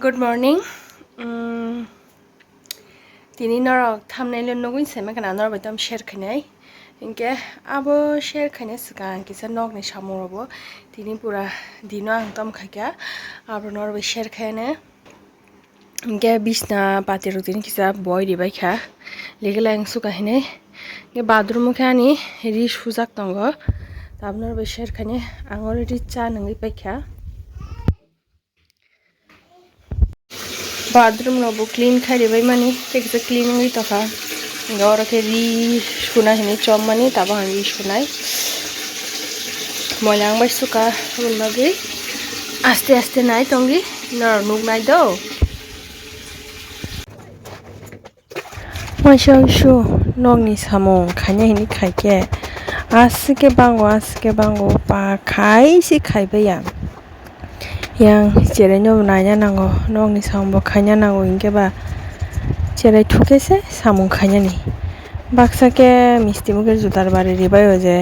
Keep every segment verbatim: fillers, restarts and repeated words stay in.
Good morning. Mm, tini norok thumbnail o nugwi se mekana norok bai tamo share khainai. Hinkhe abo share khaina swkang kisa nokni samung rogo tini pura dino ang tamo khaikha. Abo norok bai share khaina. Hinkhe bisna pati rok tini kisa boi ribaikha. Ligilai ang suka hinai. Hinkhe bathroom o khe ani ri sujak tongo. Tabuk norok bai share khainai. Ang already cha nungwi paikha. Bathroom rok bo clean khai ribai mani, tei kisa clean wngwi tongkha. Hinkhe oro khe ri suna hinwi chom mani, tabuk ang ri sunai. Moila wngbai suka, aboni bagwi aste aste nai tongdi, norok nuknai do. Waisa waisa nokni samung khaina hinwi khaikhe, aswk khe bango, aswk khe bango, pa khai se khaibai ya. Yang cherai no naina nango, nokni samung bo khaina nango, hinkhe ba cherai thukhe se samung khainani. Baksa khe misti mukhe jutar bari ribai o je,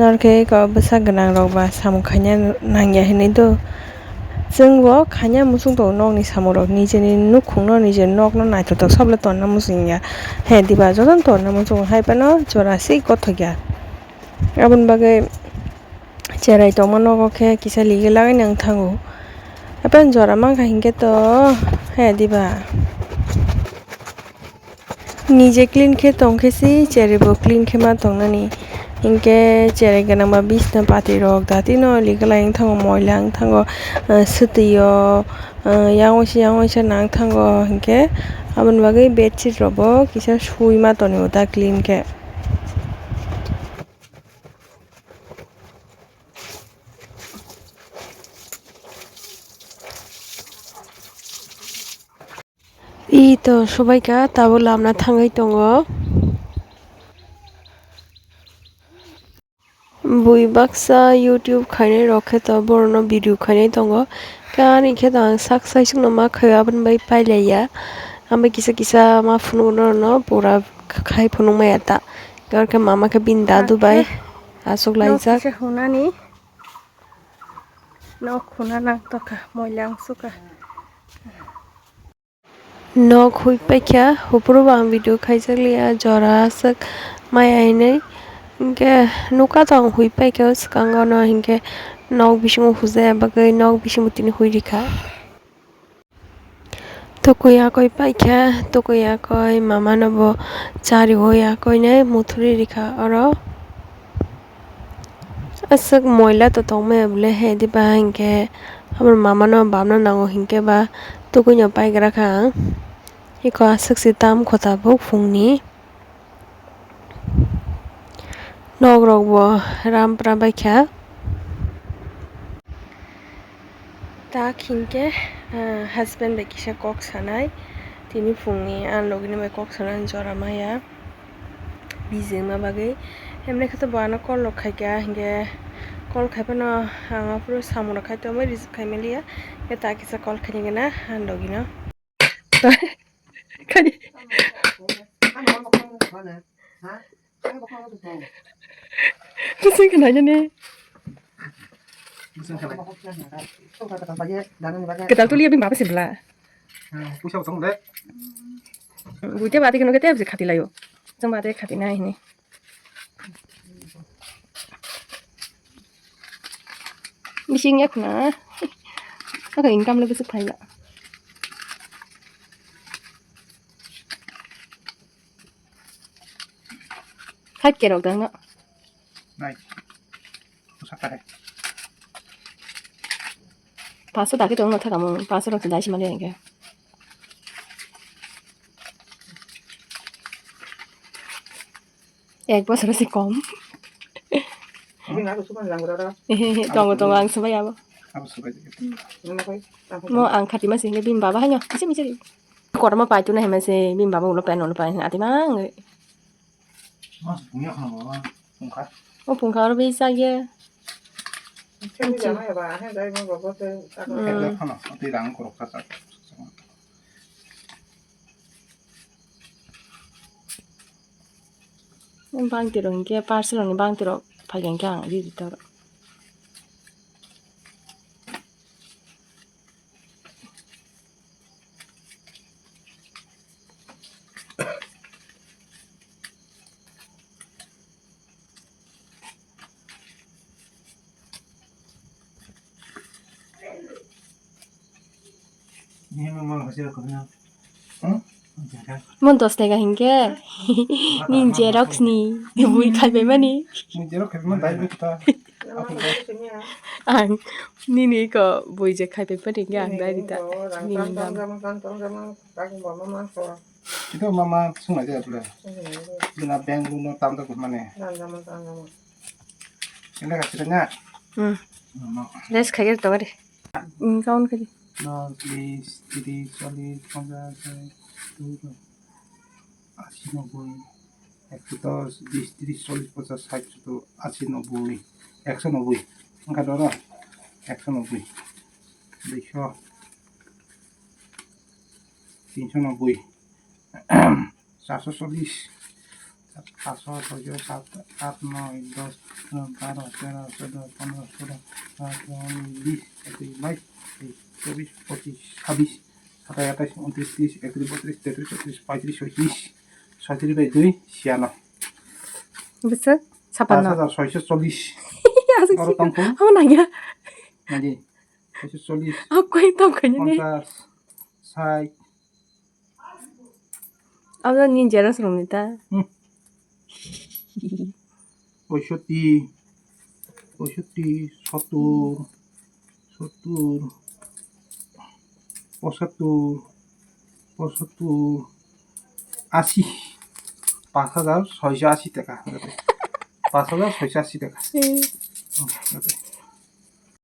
norkhe eko bwsa gwnang rok ba samung khaina nangya hinwi do. Chwng bo khaina muchung tongo nokni samung rok, nijeni nukhung no, nijeni nok no naithotok sabla tonna muchung ya. He diba jotono tonna muchung hai phano jora se kothok ya. Aboni bagwi cherai tongma nogo khe kisa ligi lagai nang thango. Apan jora mankha hinkhe to he diba. Nije clean khe tongkhe si cherai bo clean khe ma tongnani. Hinkhe cherai gwnangma bisna pati rok dati no ligi lai wng thango, moila wng thango, ah, swtwi o, ah, yang waisa yang waisa nang thango. Hinkhe aboni bagwi bedsheet rok bo kisa suwi ma tonwi o ta clean khe. I to subaika tabuk lamna thangwi tongo. Bui baksa YouTube khainai rok khe to borokno video khainai tongo. Khe ani khe to ang sak saisukno ma khaio, aboni bai pailaiya. Ang bai kisa kisa ma phunukno norokno pura khai phunukmaya ta. Aro khe mama khe bini dadu bai achuk laijak. Nok khuna nang tokha, moila wng sukha. Nok hui paikha, hupuru bo ang video khaijak liya, jora aswk maya hinwi. Hinkhe nukha tong hui paikha o swkango no, hinkhe nok bisingo hujaya bagwi nok bisingo tini hui rikha. Tukui akoi paikha, tukui akoi mama no bo chari hui akoi nai muthuri rikha oro. Aswk moila to tongmaya bole he diba hinkhe, aboni mama no bamna nango hinkhe ba tukui no paigra kha ang. Eko aswk se tam kho tabuk phungni. Nok rok bo rampra baikha. Tak hinkhe, ah, husband bai kisa kok sanai. Tini phungni ang logini bai kok sanani jora maya. Busy wngma bagwi. Hemlai khe to bo ano call rok khaikha, hinkhe call khai phano ang aphuru samung rok khai tongwi receive khai manliya. Hinkhe ta kisa call khainai gana ang logino. Kani. Bising kena aja nih. Ketal tuh lihat bim apa sih bela? Pusa utang deh. Gue tiap hari kena tiap sih khati layo. Cuma ada khati nah ini. Bising ya kena. Aku income lebih suka ya. Five K rok dang no. Nai. Usa kare. Paso dagi tong no thaka mo. Paso rok dai simali engke. Ek bosor se kom. Ini aku cuma yang berada. Tongo tongo ang subai abo. Aku subai dikit. Ini aku. Mo ang khati ma sing bim baba hanyo. Isi misi. Korma pai tu na hema se bim baba ulo pen ulo pen ati mang. Mas punya kan baba. Pungka. Oh pungka oro bisa ye. Ini jangan ya, Pak. Ini saya mau bawa ke. Hmm. Ada kan? Nanti rang korok kasak. Bangti rok hinkhe parcel ni bangti rok phai khe ang riri toro. Ni mama hosira ko na. Hmm? Mon dos taka hinkhe. Ni xerox ni. Bui khai bai mani. Ni xerox khai bai mani, dai bui kha. Ang nini ko bui je khai bai mani hinkhe ang dai rita. Nini dam. Itu mama sungai dia pula. Bina bank lu no tam tak mane. Ini kasih tanya. Hmm. Mama. Des khai to re. Hmm, count khai. Dos, bis, tris, chollis, ponchas, sait, sottor, asi, nobboi, ekso dos, bis, tris, chollis, ponchas, sait, sottor, asi, nobboi, ekso nobboi. Wngkha doro? Ekso nobboi. Duiso. Tinso nobboi. Charso chollis. Paso, soyo, sat, at, noi, dos, baro, tero, sodo, pondro, solo, atro, unis, bis, ekis, bais, teis, chobis, pochis, sabis, satais, atais, untris, tris, ektris, botris, tetris, chotris, poitris, soitris, soitris bai dui, siano. Bwswk? Sapano. Pas hajar soiso chollis. Aswk oro tongkho. Amo nangya. Nadi. Soiso chollis. Amo koi tongkho ni. Ponchas, sait, Abo ni xerox rwngni ta. Hmm. Poisotti, poisotti, sottor, sottor, pochattor, pochattor, asi. Pas hajar soiso asi taka. Pas hajar soiso asi taka. Hmm.